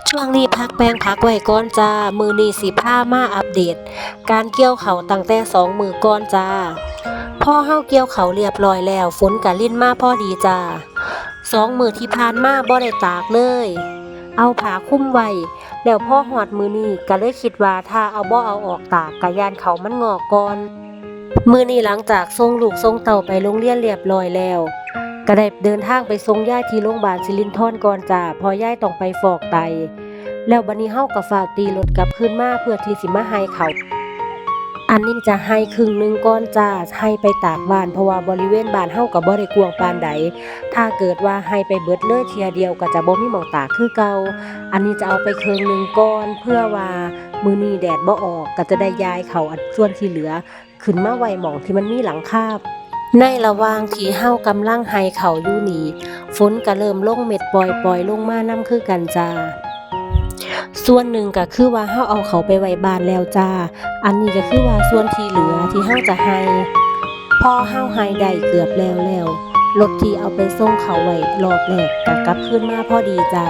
ຊ່ວງນີ້ພັກແປງຜັກໄວ້ກ່ອນຈ້າ, ມື້ນີ້ຊິພາມາອັບເດດການກ່ຽວເຂົ້າຕັ້ງແຕ່ສອງມື້ກ່ອນຈ້າ. ພໍເຮົາກ່ຽວເຂົ້າລຽບຮ້ອຍແລ້ວ, ຝົນກະລິນມາພໍດີຈ້າ. ສອງມື້ທີ່ຜ່ານມາບໍ່ໄດ້ຕາກເລີຍ, ເອົາຜ້າຄຸມໄວ້, ແລ້ວພໍຮອດມື້ນີ້ກະເລີຍຄິດວ່າຖ້າເອົາ ບໍ່ເອົາອອກຕາກ ກະຢ້ານເຂົ້າມັນງອກກ່ອນ. ມື້ນີ້ຫຼັງຈາກສົ່ງລູກສົ່ງເຕົ້າໄປໂຮງຮຽນລຽບຮ້ອຍແລ້ວ, ກະໄດ້ເດີນທາງໄປສົ່ງຍາຍທີ່ໂຮງບານສິລິນທອນກ່ອນຈ້າ, ເພາະຍາຍຕ້ອງໄປຟອກໄຕ. ແລ້ວບັດນີ້ເຮົາກະຟ້າວຕີລົດກັບຄືນມາເພື່ອທີ່ຊິມາໄຮ່ເຂົ້າ. ອັນນີ້ຈະໄຮ່ຄຶ່ງໜຶ່ງກ່ອນຈ້າ, ໄຮ່ໄປຕາກບ້ານ, ເພາະວ່າບໍລິເວນບ້ານເຮົາກະບໍ່ໄດ້ກວ້າງປານໃດ. ຖ້າເກີດວ່າໄຮ່ໄປເບິດເລີຍເທື່ອດຽວ ກະຈະບໍ່ມີໝ່ອງຕາກຄືເກົ່າ. ອັນນີ້ຈະເອົາໄປເຄິ່ງໜຶ່ງກ່ອນ, ເພື່ອວ່າມື້ນີ້ແດດບໍ່ອອກ, ກະຈະໄດ້ຢາຍເຂົ້າອັນສ່ວນທີ່ເຫຼືອ ຂຶ້ນມາໄວ້ໝ່ອງທີ່ມັນມີຫຼັງຄາ. ໃນລະຫວ່າງທີ່ເຮົາກຳລັງໄຮ່ເຂົ້າຢູ່ນີ້, ຝົນກະເລີ່ມລົງເມັດປ່ອຍໆລົງມານຳຄືກັນຈ້າ. ສ່ວນໜຶ່ງກະຄືວ່າເຮົາເອົາເຂົ້າໄປໄວ້ບ້ານແລ້ວຈ້າ. ອັນນີ້ກະຄືວ່າສ່ວນທີ່ເຫຼືອທີ່ເຮົາຈະໄຮ່. ພໍເຮົາໄຮ່ໄດ້ເກືອບແລ້ວແລ້ວ, ລົດທີ່ເອົາໄປສົ່ງເຂົ້າໄວ້ລອບແລກກະກັບຄືນມາພໍດີຈ້າ.